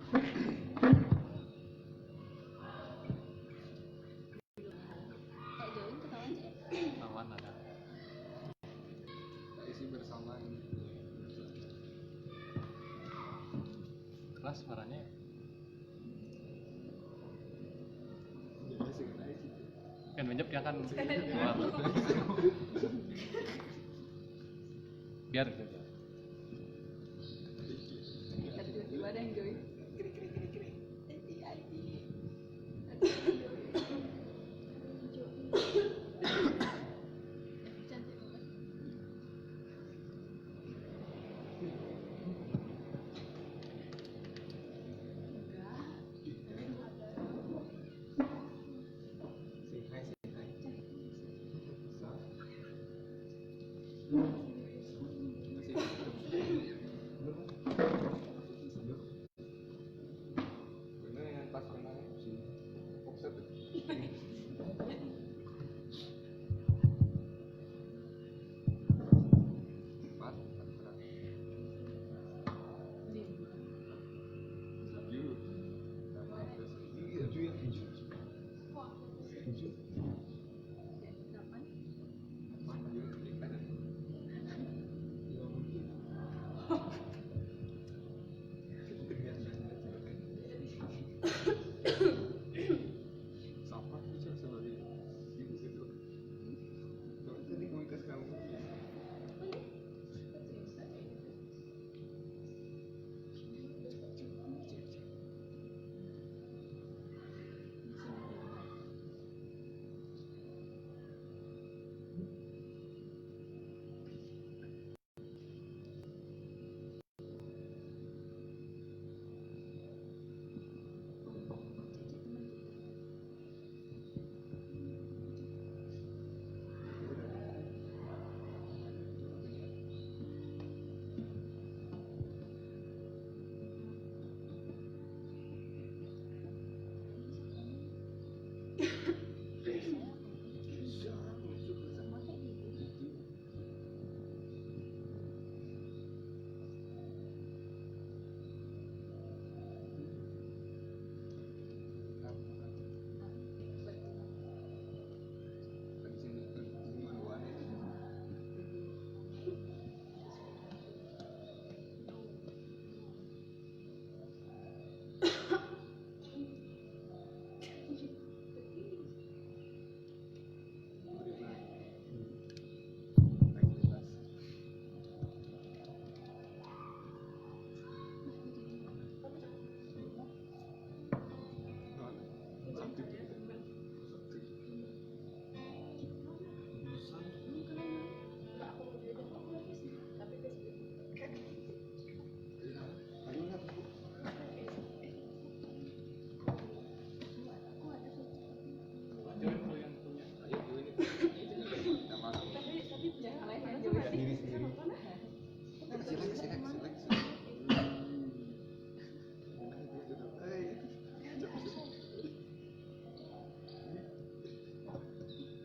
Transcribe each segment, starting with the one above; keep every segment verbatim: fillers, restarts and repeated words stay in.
Kayak join ketahuan sih. Ketahuan ada. Kita isi bersama ini. Keras suaranya. Kan banyak dia kan. Biar gitu. Tiba-tiba ada yang join. Krik, krik, krik, krik. Ih, ih, ih. Ada yang join. Cantik banget. Enggak. Say hi, say hi. Bener yang pas kena sini. Offset. Empat, empat, empat. Tujuh. Tujuh ya, tujuh. Tujuh. Empat, tujuh, empat. Lima menit. Sama, itu sebagai ibu gitu. Kalau tadi komunitas kamu.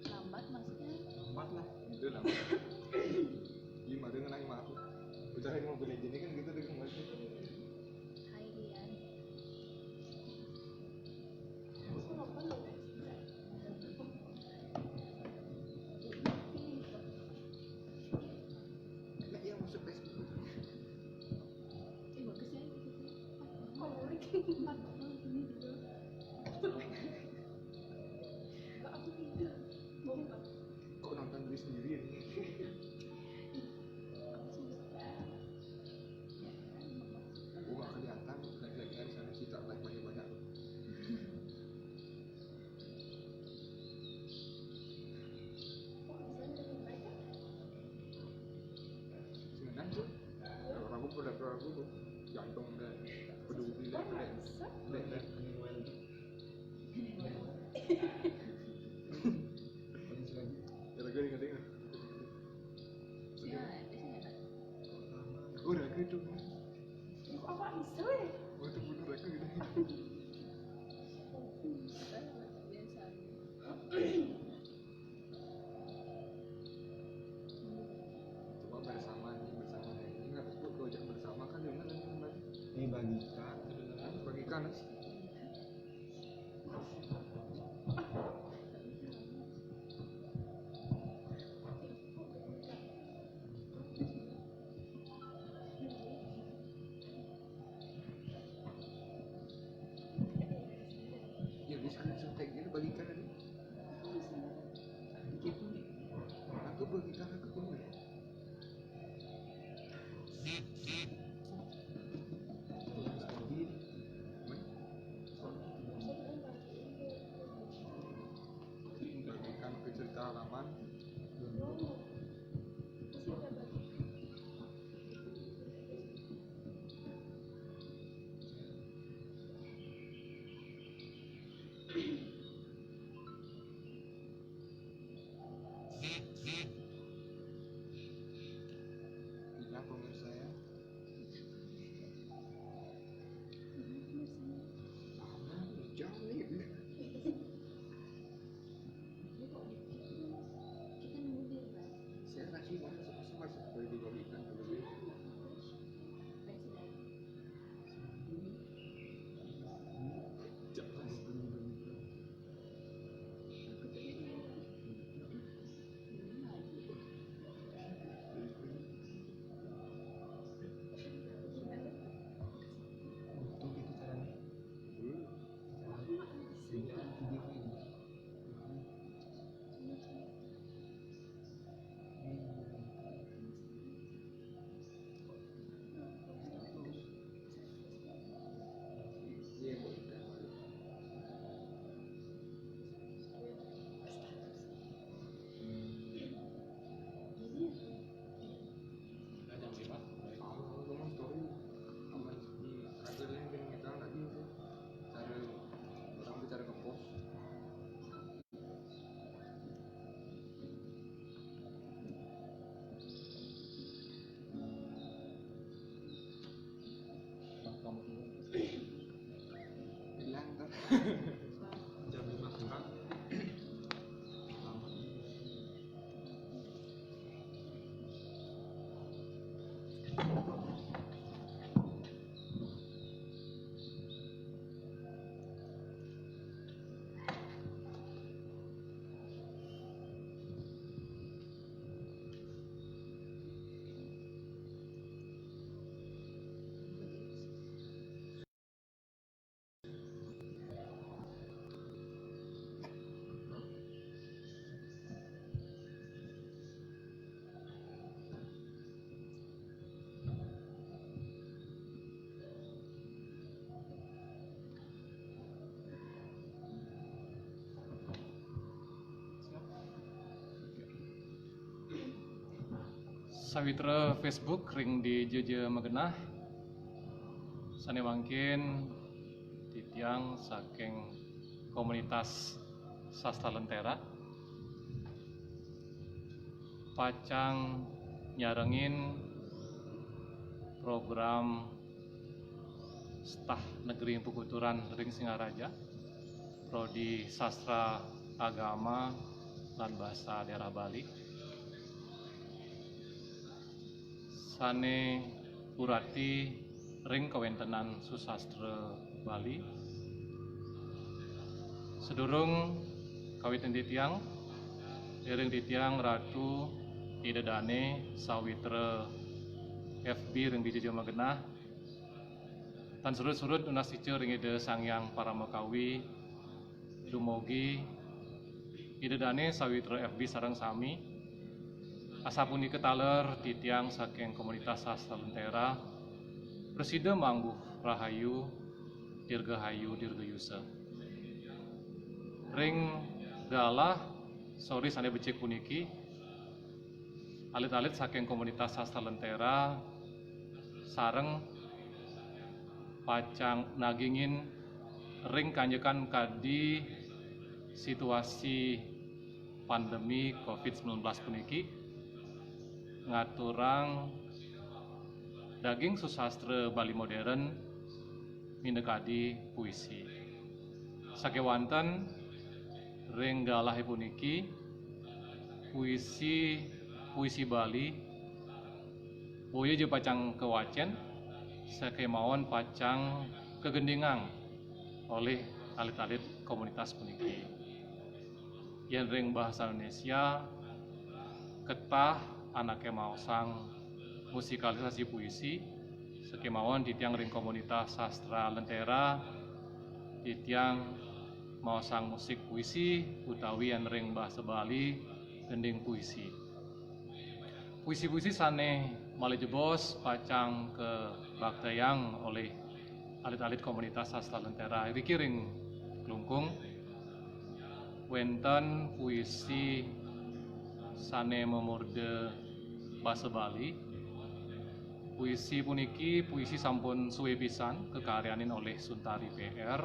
Lambat maksudnya? Lambat lah. Itu lambat. Gimana ngenang sama aku? Udah yang mau beli gini kan gitu deh kemarin. Hai Rian. Enak ya masuk Facebook. Eh, bagus ya. Favorit. Empat orang ini juga. Enggak, aku tidak. Mau nggak? Kok nonton diri sendiri ya? Aku suka. Gua nggak kelihatan, nggak kelihatan di sana, kita like banyak-banyak. Sing ngenang tuh. Kalau aku pada aku tuh jantung udah peduli deh, udah, udah, udah. Gara-gara ingat-ingat. Iya, itu sih enak. Aku udah gitu. Apa bisa ya? Oh, itu bener aku gitu. Biasa. Cuma bersama nih, bersama nih. Ini nggak betul kalau jangan bersama kan dia bilang tadi kembali. Ini bagikan, kedengaran bagi Kanan. Ya, di sana santai, dia balikan tadi. Gitu. Aku balikan, aku pun. Bagikan ke cerita halaman. Hilang pemirsa ya. Jauh nih. Saya kasih banget, saya kasih masuk, boleh dibagikan dulu ya. Jangan. Tuh gitu caranya. Ini kan video ini. Jam lima kurang. Sawitra Facebook ring dija magenah, sane mangkin titiang saking komunitas sastra Lentera pacang nyarengin program Stah Negeri Empu Kuturan ring Singaraja, Prodi Sastra Agama lan Basa Daerah Bali, sane purati ring kawentenan susastra Bali. Sadurung kawitin titiang, ring titiang Ratu Ida Dane sawitra F B ring dija magenah, tan surud-surud nunas ica ring Ida Sang Hyang Paramakawi, dumugi Ida Dane sawitra F B sareng sami. Asapunika taler titiang saking komunitas sastra Lentera prasida mangguh rahayu, dirgahayu, dirgayusa. Ring galah sore sane becik puniki, alit-alit saking komunitas sastra Lentera sareng pacang nagingin ring kanjekan kadi situasi pandemi covid sembilan belas puniki, ngaturang daging susastra Bali modern minakadi puisi. Sakewanten ring galahe puniki, puisi, puisi Bali boya ja pacang kawacen, sakemawon pacang kagendingang olih alit-alit komunitas puniki. Yén ring bahasa Indonesia, ketah anaké maosang musikalisasi puisi, sakémaon titiang ring komunitas sastra Lentera, titiang maosang musik puisi, utawi yén ring bahasa Bali, gending puisi. Puisi-puisi sané malih jebos pacang kabaktayang olih alit-alit komunitas sastra Lentera iriki ring Klungkung. Wénten puisi sané mamurda basa Bali. Puisi puniki puisi sampun sué pisan kakaryanin olih Suntari P R.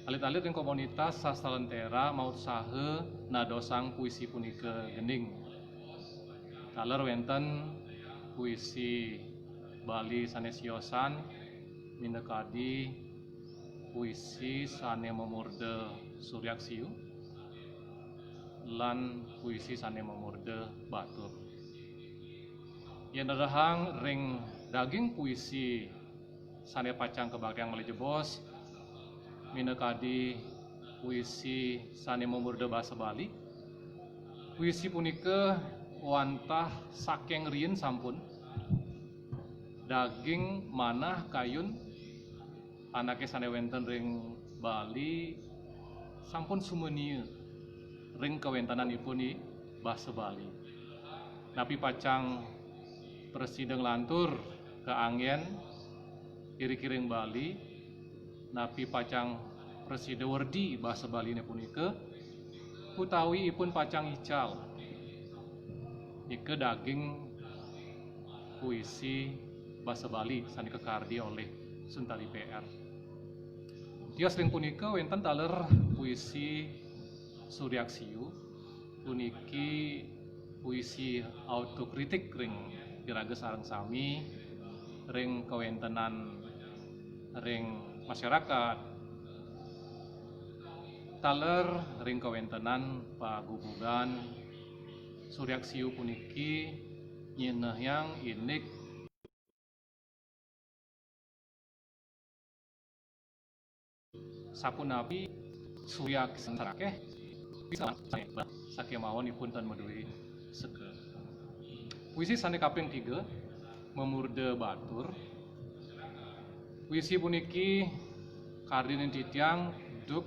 Alit-alit ring komunitas sastra Lentera mautsaha nadosang puisi punika gending. Taler wénten puisi Bali sané siosan, minakadi puisi sané mamurda Suryaksiu lan puisi sané mamurda Batur. Yén nerehang ring daging puisi sané pacang kabaktayang malih jebos, minakadi puisi sané mamurda basa Bali. Puisi punika wantah saking riin sampun daging manah kayun anaké sané wénten ring Bali sampun sumania ring kawéntenanipun i basa Bali. Napi pacang prasida nglantur kaanggén iriki ring Bali, napi pacang prasida werdi basa Baliné punika, utawi ipun pacang ical. Nika daging puisi basa Bali sané kakardi olih Suntari P R. Tios ring punika wénten taler puisi Suryaksiu, puniki puisi autokritik ring iraga sareng sami, ring kawéntenan ring masyarakat, taler ring kawéntenan pagubugan. Suryaksiu puniki nyinahang indik sapunapi Suryaksiu sakéh, sakémaon ipun tan madué seka. Puisi sané kaping tiga, mamurda Batur. Puisi puniki kardinin titiang duk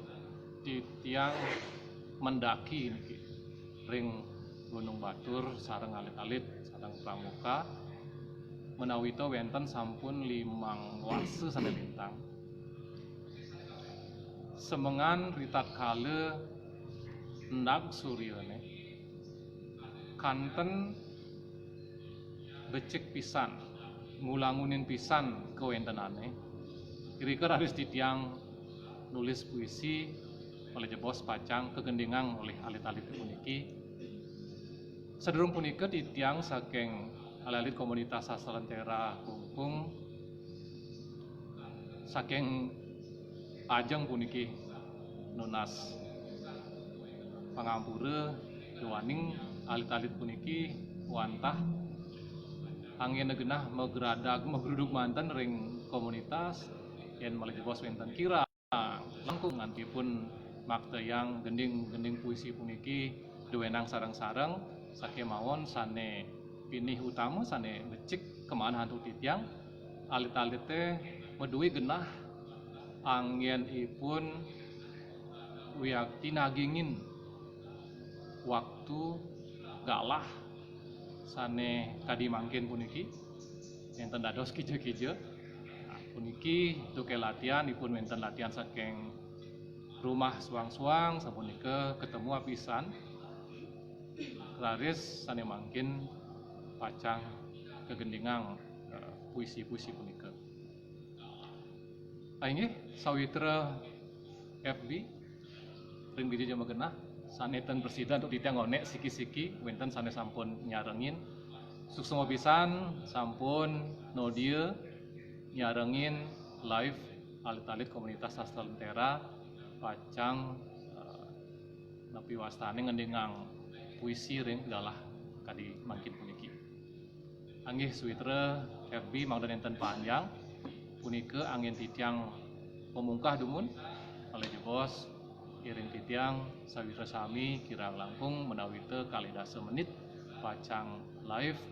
titiang mendaki niki ring Gunung Batur sareng alit-alit sareng pramuka, ménawita wénten sampun limang warsa sané lintang. Semengan ritatkala endag suryané, kanten becik pisan, ngulangunin pisan kawéntenané. Irika raris titiang nulis puisi, malih jebos pacang kagendingang olih alit-alit puniki. Sadurung punika titiang saking alit-alit komunitas sastra Lentera Klungkung, saking ajeng puniki nunas pangampura duaning alit-alit puniki wantah anggéna genah magradag magrudug manten ring komunitas, yén malih jebos wénten kirang langkung nganti pun maktayang gending-gending puisi puniki duénang sareng-sareng, sakémaon sané pinih utama sané becik kamanah antuk titiang, alit-alité madué genah anggén ipun wiakti nagingin waktu galah sané kadi mangkin puniki, nénten dados kija-kija. Nah, puniki duké latihan, ipun wénten latihan saking rumah suang-suang, sapunika ketemu apisan. Raris sané mangkin pacang kagendingang, eh, puisi-puisi punika. Ah, inggih, sawitra F B, ring dija ja magenah, sané ten prasida antuk titiang ngonék siki-siki, wénten sané sampun nyarengin. Suksma pisan sampun nodia nyarengin live alit-alit komunitas sastra Lentera, pacang, eh, napi wastané ngendingang puisi ring galah kadi mangkin puniki. Inggih sawitra F B mangda nénten panjang, punika anggén titiang pamungkah dumun, malih jebos iring titiang sawitra sami kirang langkung menawi ta kalih dasa menit pacang live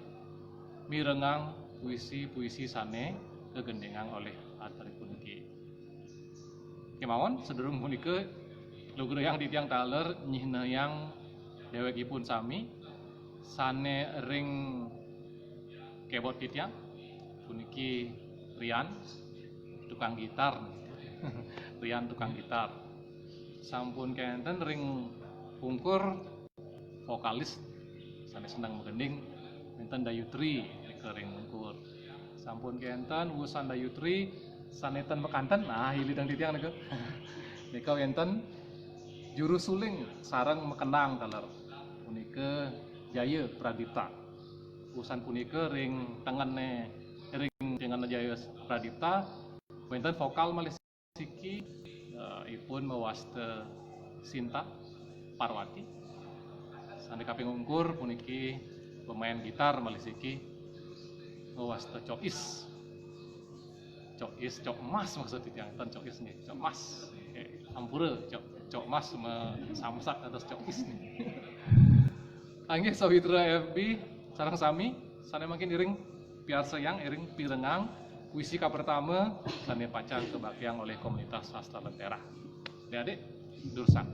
mirengang puisi-puisi sane kagendingang olih atur puniki. Kemawon, sadurung punika, lugrayang titiang taler nyihnayang dewekipun sami sane ring keyboard titiang, puniki Rian, tukang gitar. Rian, tukang gitar. Sampun kenten ring pungkur, vokalis sane seneng magending, wenten Dayutri nika ring pungkur. Sampun kenten usan Dayutri sane ten makanten, nah, ilidang titiang nika. Nika wenten juru suling sareng makenang taler. Punika Jaya Pradipta. Usan punika ring tengene, ring tengene Jaya Pradipta, wenten vokal malih siki, eh, ipun mawasta Sinta Parwati. Sane kaping ungkur puniki pemain gitar malih siki mawasta Cok Is. Cok Is, Cok Mas maksud titiang, ten Cok Is nggih, Cok Mas. Nggih, ampura, Cok, Cok Mas ma-, samsak dados Cok Is nggih. Inggih sawitra F B sareng sami, sane mangkin iring piarsayang, iring pirengang puisi kapertama sane pacang kabaktiang olih komunitas Sastra Lentera. Adik-adik, durusang.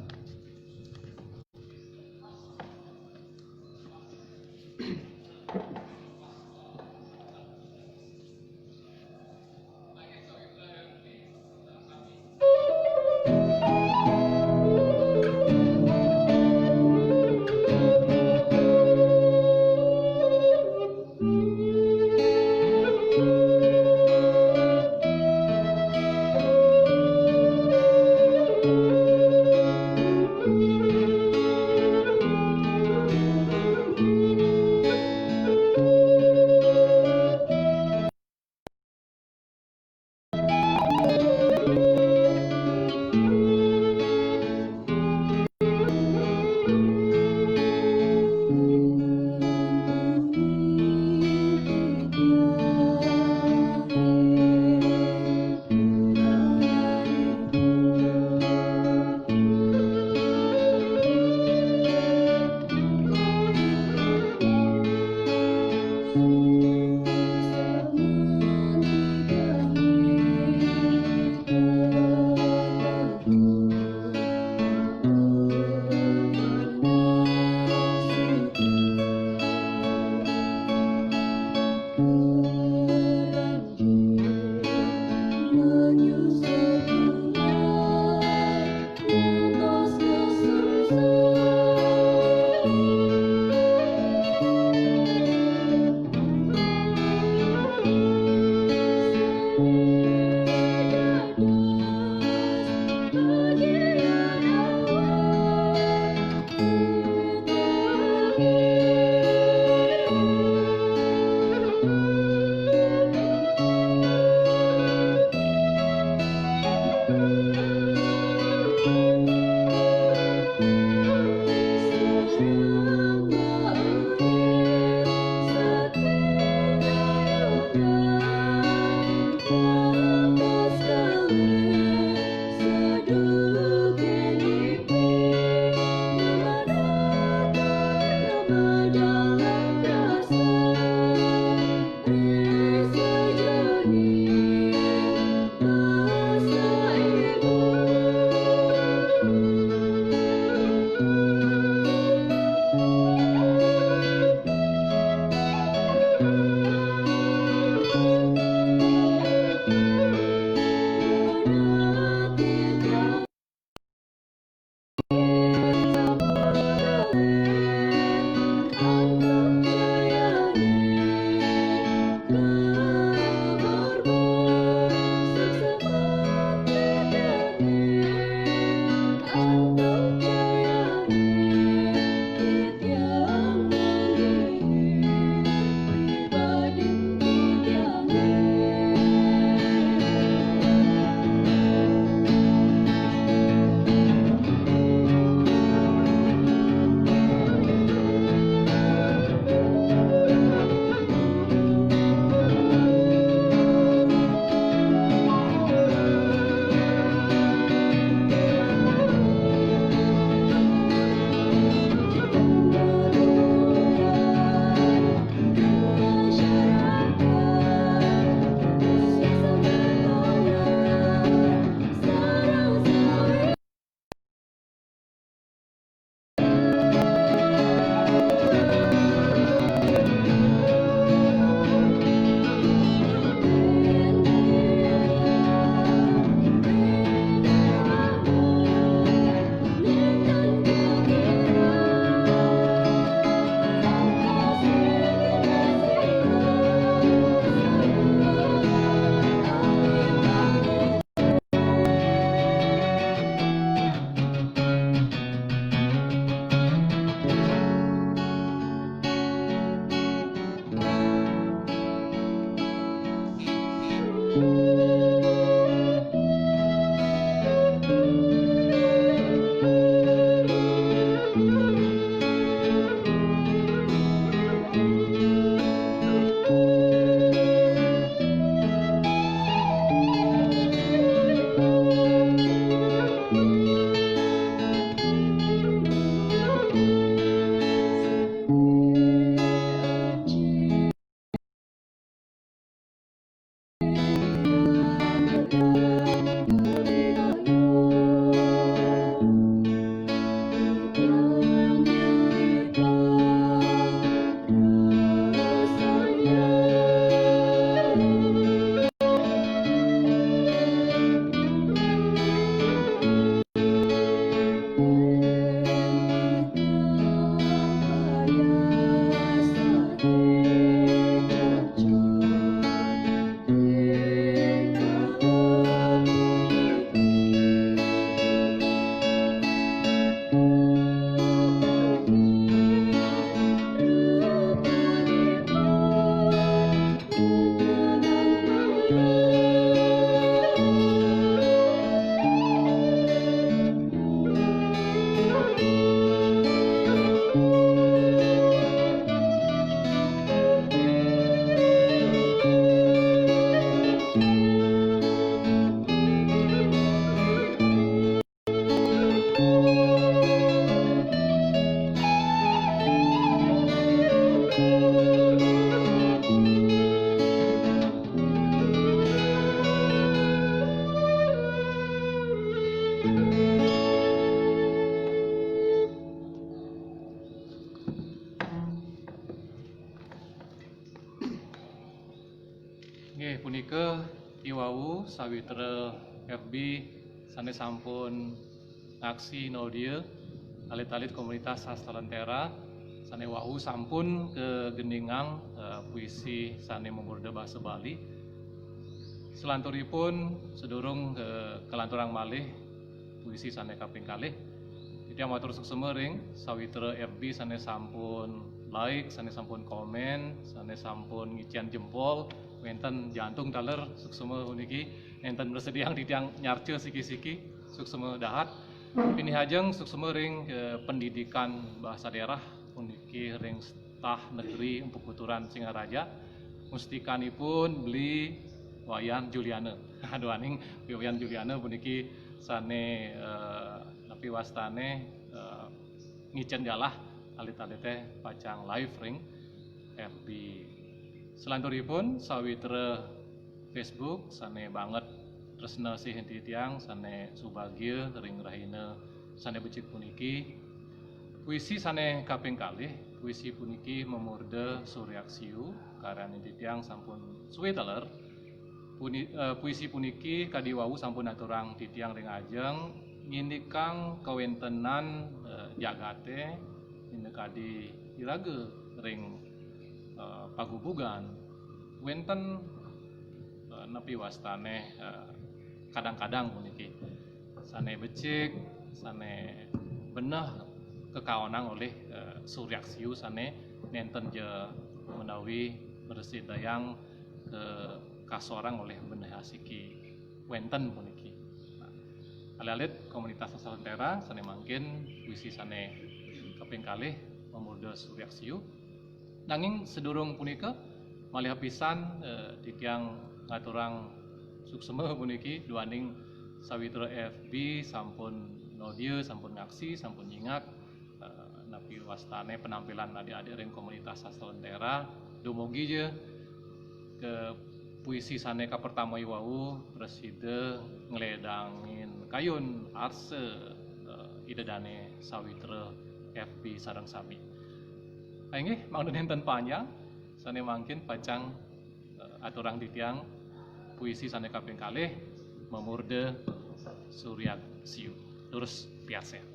Sawitra F B sané sampun ngaksi nodia, alit-alit komunitas sastra lentera sané wau sampun kagendingang, eh, puisi sané mamurda basa Bali. Selanturipun, sedurung, eh, kalanturang malih puisi sané kaping kalih, titiang matur suksma ring sawitra F B sané sampun like, sané sampun komen, sané sampun ngicén jempol, wénten jantung taler, suksma puniki, nénten prasediaang titiang nyarca siki-siki, suksma dahat. Pinih ajeng suksma ring, eh, pendidikan bahasa daerah puniki ring Tah Negeri Empu Kuturan Singaraja, mustikanipun Bli Wayan Juliana. Duaning Bli Wayan Juliana puniki sané, eh, napi wastané, eh, ngicén galah alit-alité pacang live ring F B. Selanturipun sawitra Facebook sané banget tresna sihin titiang, sané subagia ring rahina sané becik puniki. Puisi sané kaping kalih, puisi puniki mamurda Suryaksiu, karyanin titiang sampun sué taler. Puni-, eh, puisi puniki kadi wau sampun aturang titiang ring ajeng, ngindikang kawéntenan, eh, jagaté, minakadi iraga ring, eh, pagubugan, wénten, eh, napi wastané, eh, kadang-kadang puniki sané becik, sané beneh kakaonang olih, eh, Suryaksiu sané nénten ja menawi mrasidayang kakasorang olih beneh asiki wénten puniki. Nah, alit-alit komunitas sastra lentera sané mangkin puisi sané kaping kalih mamurda Suryaksiu. Nanging sedurung punika, malih apisan, eh, titiang ngaturang suksma puniki duaning sawitra F B sampun nodia, sampun ngaksi, sampun nyingak, eh, napi wastané penampilan adik-adik ring komunitas sastra lentera. Dumugi ja ka puisi sané kapertama iwau prasida ngledangin kayun arsa, eh, Ida Dané sawitra F B sareng sami. Inggih, mangda nénten panjang, sané mangkin pacang, eh, aturang titiang puisi sané kaping kalih, mamurda Suryaksiu. Durus piarsayang.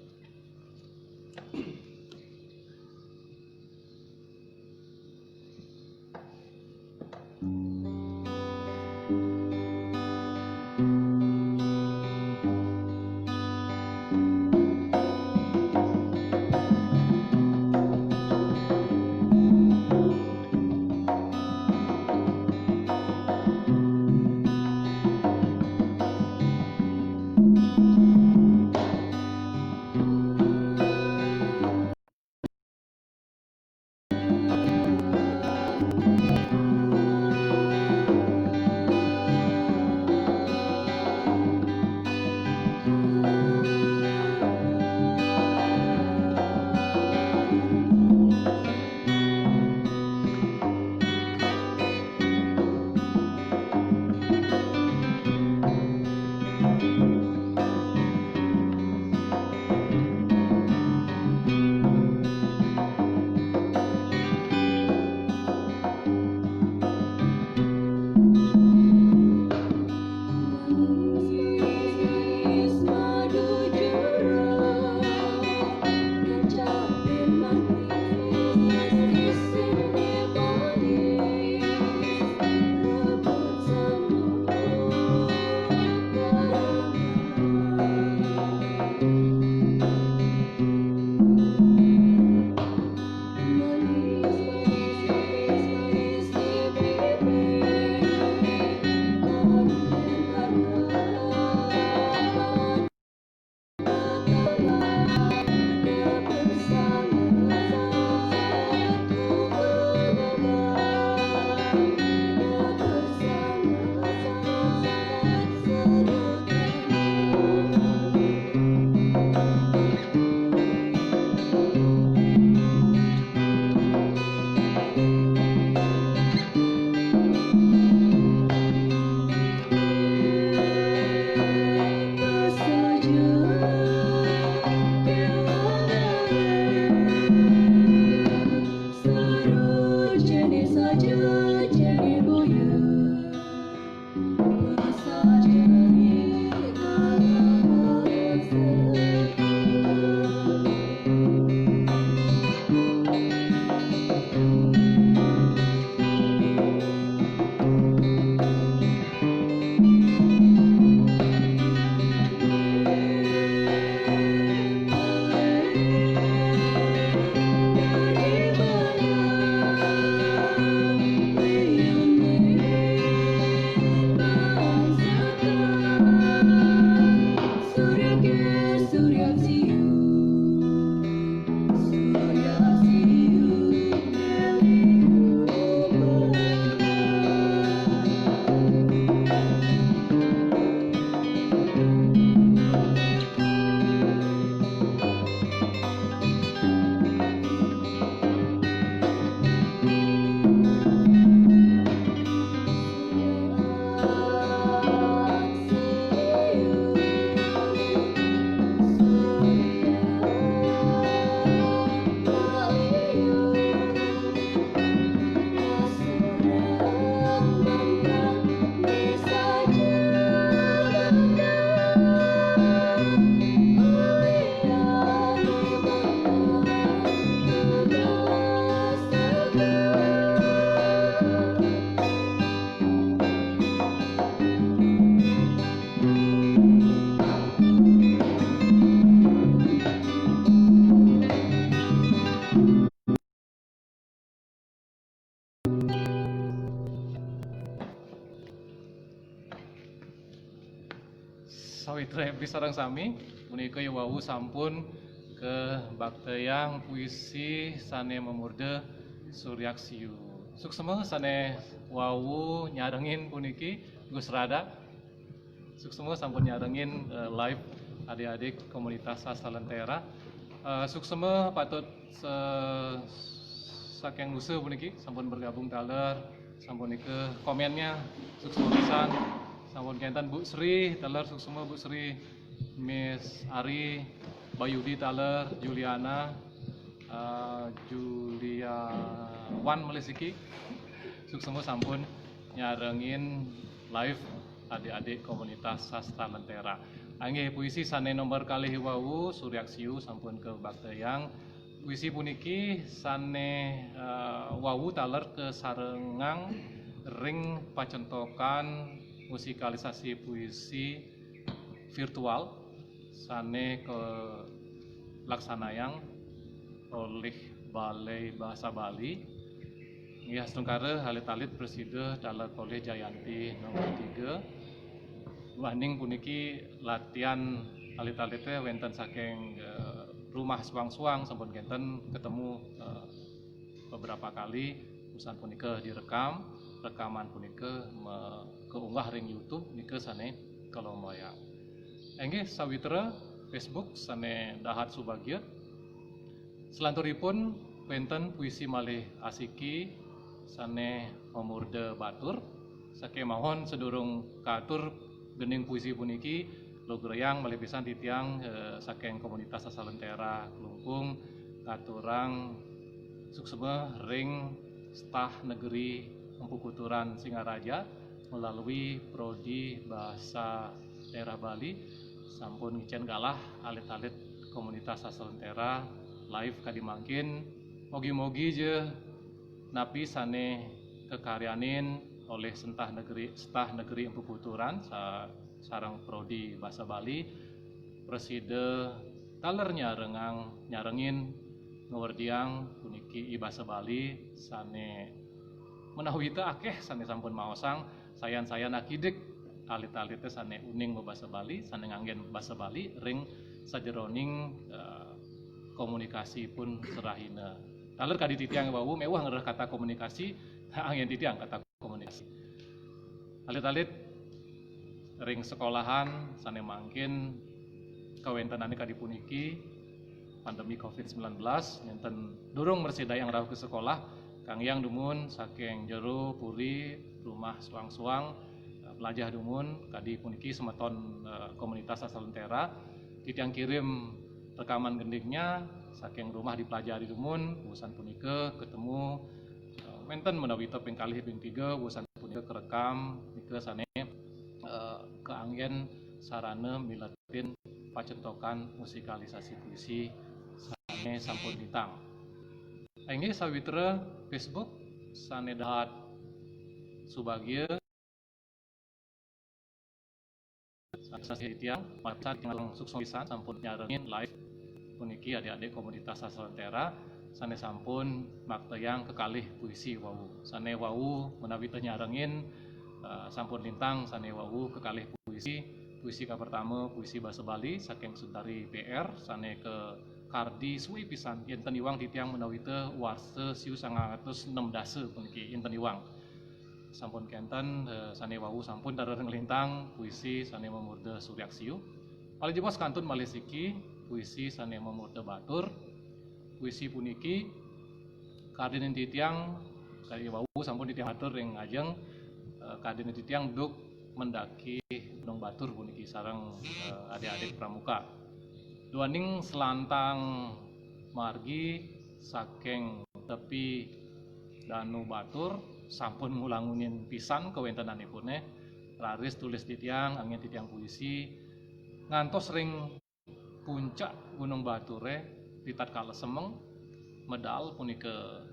Sawitra Epri sareng sami, punika ya wau sampun kabaktayang puisi sane mamurda Suryaksyu. Suksma sane wau nyarengin puniki, Gus Rada. Suksma sampun nyarengin, eh, live adik-adik komunitas sastra Lentera. Eh, suksma patut se-, saking Nusa puniki sampun bergabung taler, sampun nika komennya suksma pisan. Sampun kenten Bu Sri, taler suksma Bu Sri, Miss Ari, Bayudi taler, Juliana, eh, Juliawan malih siki. Suksma sampun nyarengin live adik-adik komunitas sastra Lentera. Inggih, puisi sane nomor kalih wau, Suryaksyu sampun kabaktayang. Puisi puniki sane, eh, wau taler kasarengang ring pacentokan musikalisasi puisi virtual sane kalaksanayang olih Balai Bahasa Bali. Inggih, astungkara alit-alit prasida taler polih Jayanti nomor tiga. Duaning puniki latihan alit-alite wenten saking, eh, rumah suang-suang, sampun kenten ketemu, eh, beberapa kali, usan punika direkam, rekaman punika me-, kaunggah ring YouTube nika sane kalombayang. Inggih sawitra Facebook sane dahat subagia. Selanturipun wenten puisi malih asiki sane mamurda batur. Sakemawon sadurung katur gening puisi puniki, lugrayang malih pisan titiang, eh, saking komunitas sastra Lentera Klungkung ngaturang suksma ring Stah Negeri Empu Kuturan Singaraja melalui Prodi Bahasa Daerah Bali sampun ngicen galah alit-alit komunitas sastra Lentera live kadi mangkin. Mogi-mogi ja napi sane kakaryanin olih Stah Negeri, Stah Negeri Empu Kuturan sa-, sareng Prodi Basa Bali prasida taler nyarengang, nyarengin, ngawerdiang puniki i basa Bali sane menawita akeh sane sampun maosang, sayan-sayan akidik alit-alite sane uning mabasa Bali, sane nganggen basa Bali ring sajeroning, eh, komunikasipun serahina. Taler kadi titiang wau mewah ngrereh kata komunikasi, anggen titiang kata komunikasi. Alit-alit ring sekolahan sane mangkin kawentenane kadi puniki, pandemi covid sembilan belas, nenten durung mresidayang rauh ka sekolah, kanggiang dumun saking jero puri, rumah suang-suang, eh, pelajah dumun, kadi puniki semeton, eh, komunitas sastra Lentera, titiang kirim rekaman gendingnya, saking rumah dipelajari dumun, usan punika ketemu, eh, wenten menawita ping kalih ping tiga, usan punika kerekam, nika sane, eh, kaanggen sarana miletin pacentokan musikalisasi puisi sane sampun ditang. Inggih sawitra Facebook sane dahat subagia. Sasih titiang, masa tinggal suksma pisan sampun nyarengin live puniki adik-adik komunitas sastra Lentera sane sampun maktayang kekalih puisi wau. Sane wau menawi teh nyarengin, eh, sampun lintang sane wau kekalih puisi. Puisi kapertama, puisi basa Bali saking Sutari P R sane kakardi suwe pisan, yenten iwang titiang menawi teh warsa siu sangang atus enem dasa puniki, yenten iwang. Sampun kenten, eh, sane wau sampun taler nglintang puisi sane mamurda Suryaksyu. Malih jebos kantun malih siki puisi sane mamurda batur. Puisi puniki kardinin titiang, kadi wau sampun titiang atur ring ajeng, eh, kardinin titiang duk mendaki Gunung Batur puniki sareng, eh, adik-adik pramuka. Duaning selantang margi saking tepi Danu Batur sampun ngulangunin pisan kawentenanipune, raris tulis titiang, angin titiang puisi, ngantos ring puncak Gunung Bature, ritatkala semeng, medal punika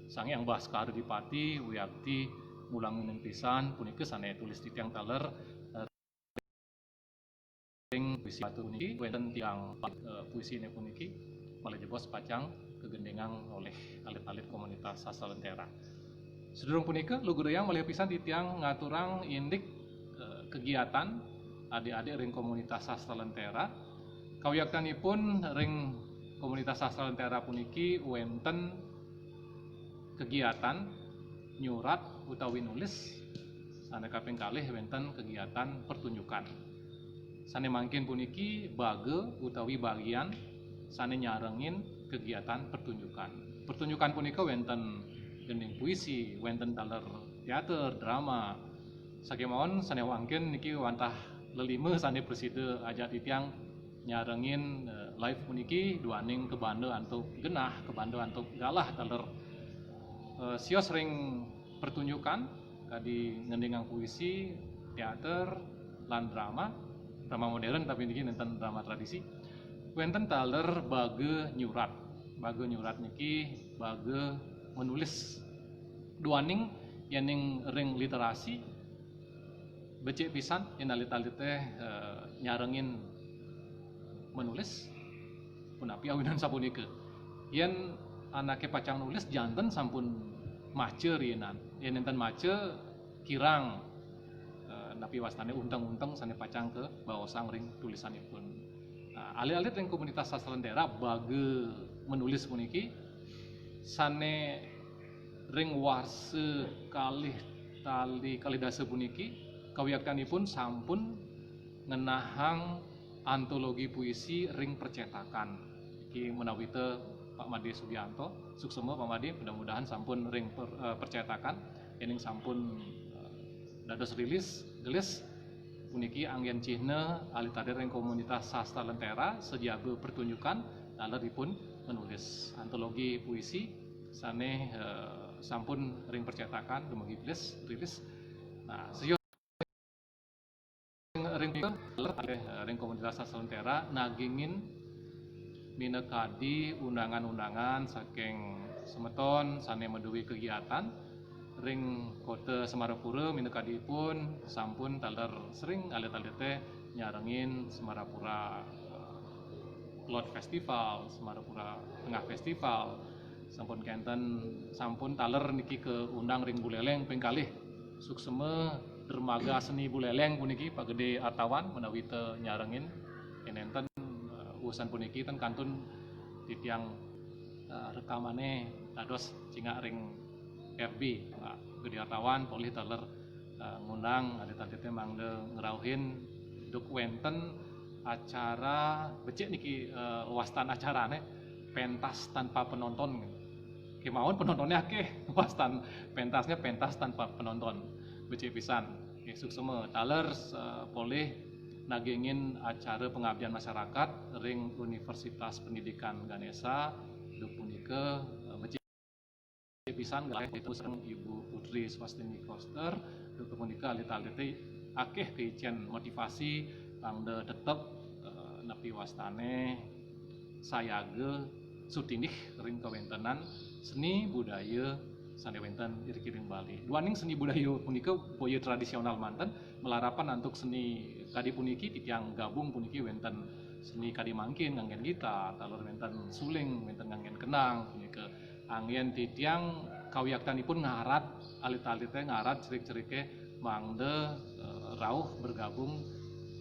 Sang Hyang Baskara Dipati wiakti ngulangunin pisan, punika sane tulis titiang taler, eh, ring puisi batur puniki, wenten tiang, eh, puisine puniki, malih jebos pacang kegendengang olih alit-alit komunitas sastra Lentera. Sedurung punika, lugrayang malih pisan titiang ngaturang indik, eh, kegiatan adik-adik ring komunitas sastra Lentera. Kawiaktanipun ring komunitas sastra Lentera puniki wenten kegiatan nyurat utawi nulis, sane kaping kalih wenten kegiatan pertunjukan. Sane mangkin puniki baga utawi bagian sane nyarengin kegiatan pertunjukan. Pertunjukan punika wenten gending puisi, wenten taler teater, drama. Sakemawon sane mangkin niki wantah lelima sane prasida ajak titiang nyarengin eh, live puniki duaning kabanda antuk genah, kabanda antuk galah taler eh, sios ring pertunjukan kadi ngendingang puisi, teater, lan drama, drama modern tapi niki nenten drama tradisi. Wenten taler baga nyurat. Baga nyurat niki baga menulis. Duaning yening ring literasi becik pisan yen alit-alite eh, nyarengin menulis. Punapi awinan sapunika? Yen anake pacang nulis janten sampun maca riinan. Yen nenten maca kirang eh, napi wastane unteng-unteng sane pacang kabaosang ring tulisanipun. Nah, alit-alit ring komunitas sastra Lentera baga menulis puniki sane ring warsa kalih tali kalih dasa puniki kawiaktanipun sampun ngenahang antologi puisi ring percetakan. Iki menawita Pak Made Sugianto, suksema Pak Made, mudah-mudahan sampun ring per, eh, percetakan, yening sampun eh, dados rilis, gelis, puniki anggen cihna alit-alit ring komunitas sastra Lentera sajaba pertunjukan taler ipun menulis antologi puisi sane eh, sampun ring percetakan dumugi rilis, rilis. Nah, sios ring, ring komunitas sastra Lentera nagingin minakadi undangan-undangan saking semeton sane maduwe kegiatan ring kota Semarapura, minakadipun sampun taler sering alit-alite nyarengin Semarapura eh, Cloud Festival, Semarapura Tengah Festival, sampun kenten, sampun taler niki kaundang ring Buleleng ping kalih. Suksema Dermaga Seni Buleleng puniki Pak Gede Artawan menawita nyarengin. Yen nenten eh, usan puniki ten kantun titiang eh, rekamane dados cingak ring F B. Pak Gede Artawan polih taler eh, ngundang alit-alite mangda ngrauhin duk wenten acara becik niki eh, wastan acarane pentas tanpa penonton. Kemawon penontonnya akeh, wastan pentasnya pentas tanpa penonton. Becik pisan. Nggih, suksema taler eh, polih nagingin acara pengabdian masyarakat ring Universitas Pendidikan Ganesha duk punika eh, becik pisan galah itu sareng Ibu Putri Swastini Koster, duk punika alit-alite akeh kaicen motivasi mangda tetep eh, napi wastane sayaga sutinih ring kawentenan seni budaya sane wenten iriki ring Bali. Duaning seni budaya punika boya tradisional manten, malarapan antuk seni kadi puniki titiang gabung puniki wenten seni kadi mangkin nganggen gitar, taler wenten suling, wenten nganggen kendang punika. Anggen titiang kawiaktanipun ngarat alit-alite, ngarat cerik-cerike mangda eh, rauh bergabung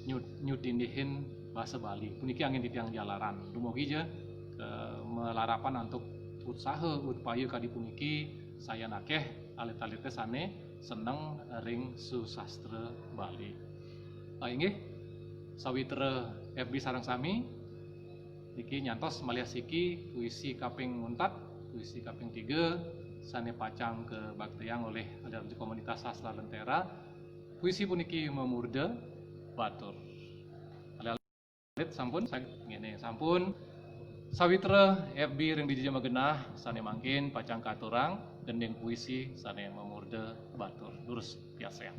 nyud, nyudinihin bahasa Bali. Puniki anggen titiang jalaran. Dumugi ja eh, malarapan antuk utsaha, utpaya kadi puniki sayan akeh alit-alite sane seneng ring susastra Bali. Ah, inggih, sawitra F B sareng sami, niki nyantos malih siki puisi kaping untat, puisi kaping tiga sane pacang kabaktayang olih alit-alit komunitas sastra Lentera. Puisi puniki mamurda batur. Alit-alit sampun, sag-, ngene, sampun. Sawitra F B ring dija magenah sane mangkin pacang katurang gending puisi sane mamurda batur. Durus piarsayang.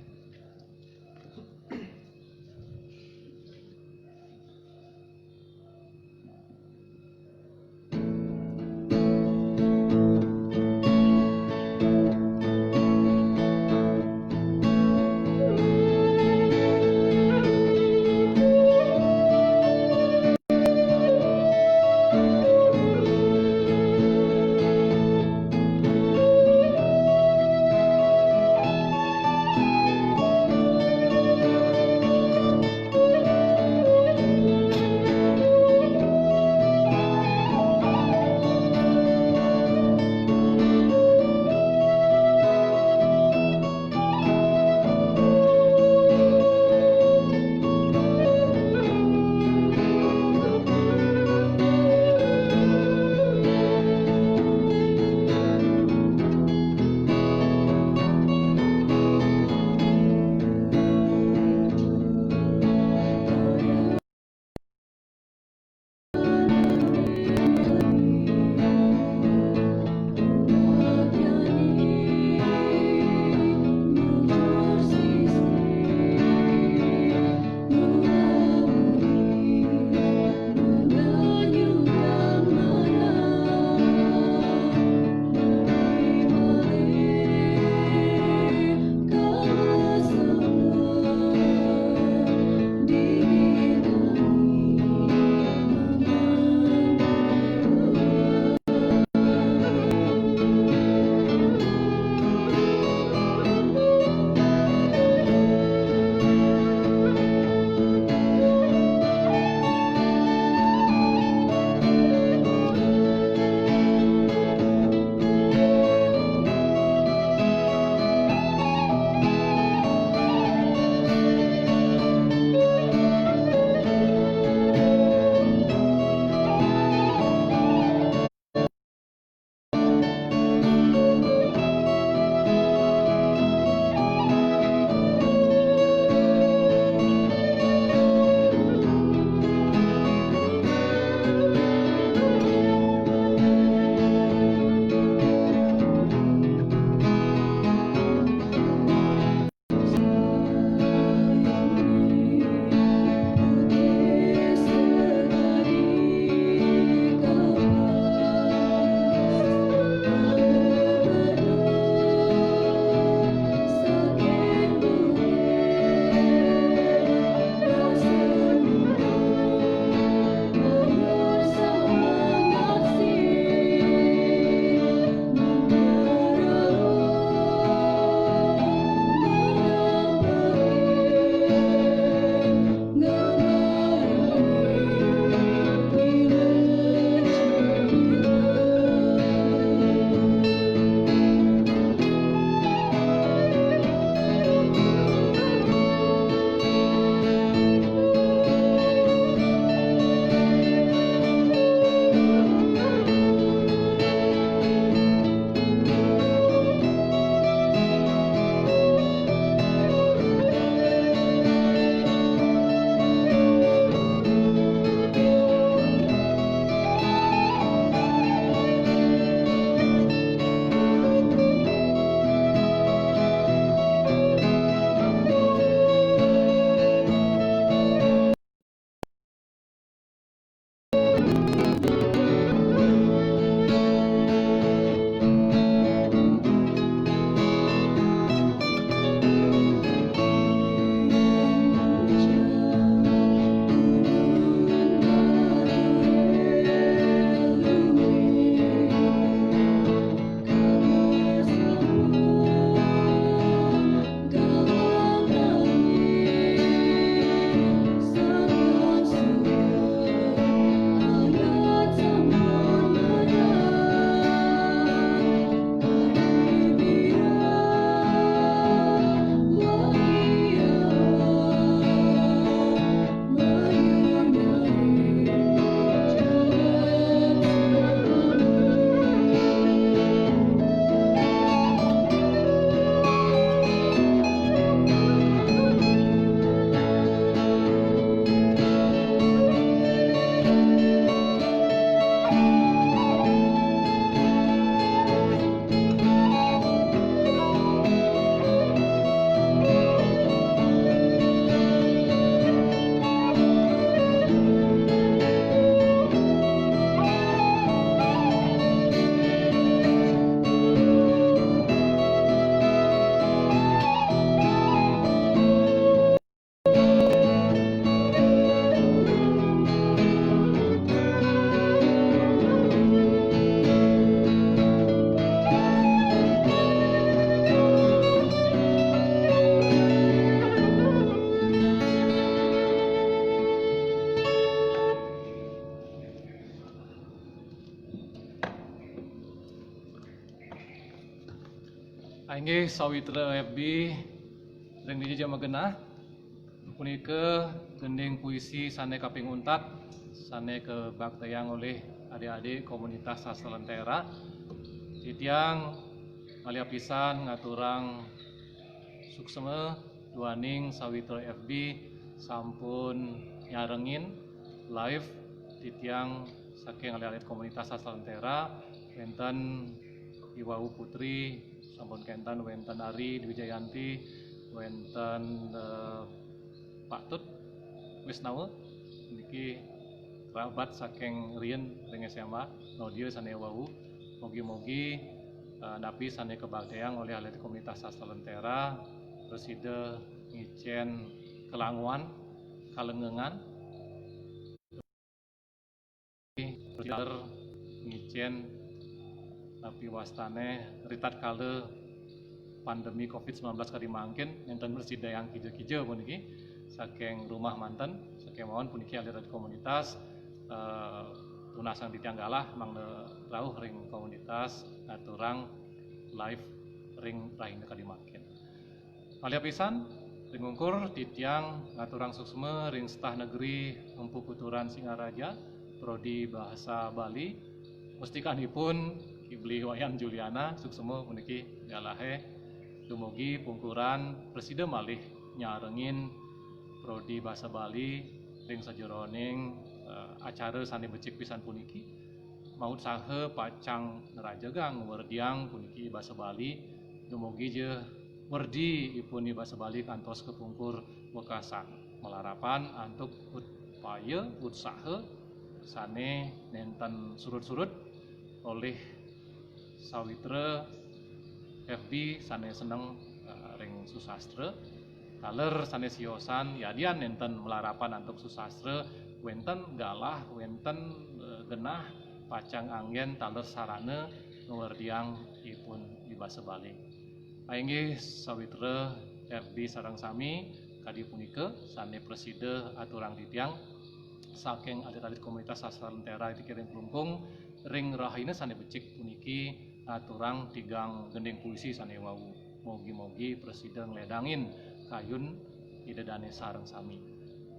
Inggih sawitra F B ring dija ja magenah. Punika gending puisi sane kaping untat sane kabaktayang olih adik-adik komunitas sastra Lentera. Titiang malih apisan ngaturang suksma duaning sawitra F B sampun nyarengin live titiang saking alit-alit komunitas sastra Lentera, wenten I Wawu Putri, sampun kenten wenten Ari Dwi Jayanti, wenten eh, Pak Tut Wisnawa niki kerabat saking riyen ring S M A Nodia sane wau. Mogi-mogi eh, napi sane kabaktayang olih alit komunitas sastra Lentera prasida ngicen kelanguan, kalengengan, prasida ngicen napi wastane ritatkala pandemi covid sembilan belas kadi mangkin nenten mresidayang kija-kija puniki saking rumah manten, saking mawon puniki alit-alit komunitas eh, tunasang titiang galah mangda rauh ring komunitas ngaturang live ring rahina kadi mangkin. Malih apisan ring ungkur titiang ngaturang suksma ring Setah Negeri Empu Kuturan Singaraja, Prodi Bahasa Bali, mustikanipun Ki Beli Wayan Juliana, suksma puniki galahe dumugi pungkuran prasida malih nyarengin Prodi Bahasa Bali ring sajeroning eh, acara sane becik pisan puniki. Mautsaha pacang ngrajegang werdiang puniki basa Bali, dumugi ja werdi ipun i basa Bali kantos kapungkur wekasan. Malarapan antuk upaya utsaha sane nenten surut-surut olih sawitra F B sane seneng eh, ring susastra. Taler sane siosan yadian nenten malarapan antuk susastra, wenten galah, wenten eh, genah pacang anggen taler sarana ngwerdiang ipun i basa Bali. Inggih sawitra F B sareng sami, kadi punika sane prasida aturang titiang saking alit-alit komunitas sastra Lentera iriki ring Klungkung ring rahina sane becik puniki aturang tigang gending puisi sane wau. Mogi-mogi prasida ngledangin kayun Ida Dane sareng sami.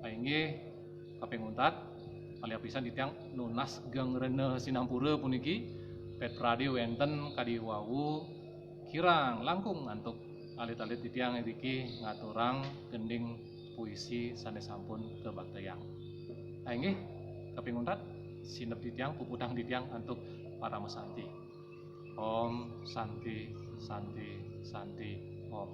Inggih kaping untat, malih apisan titiang nunas geng rena sinampura puniki, pet prade wenten kadi wau kirang langkung antuk alit-alit titiang iriki ngaturang gending puisi sane sampun kabaktayang. Inggih kaping untat, sineb titiang puputang titiang antuk parama santi. Om Santi, Santi, Santi, Om.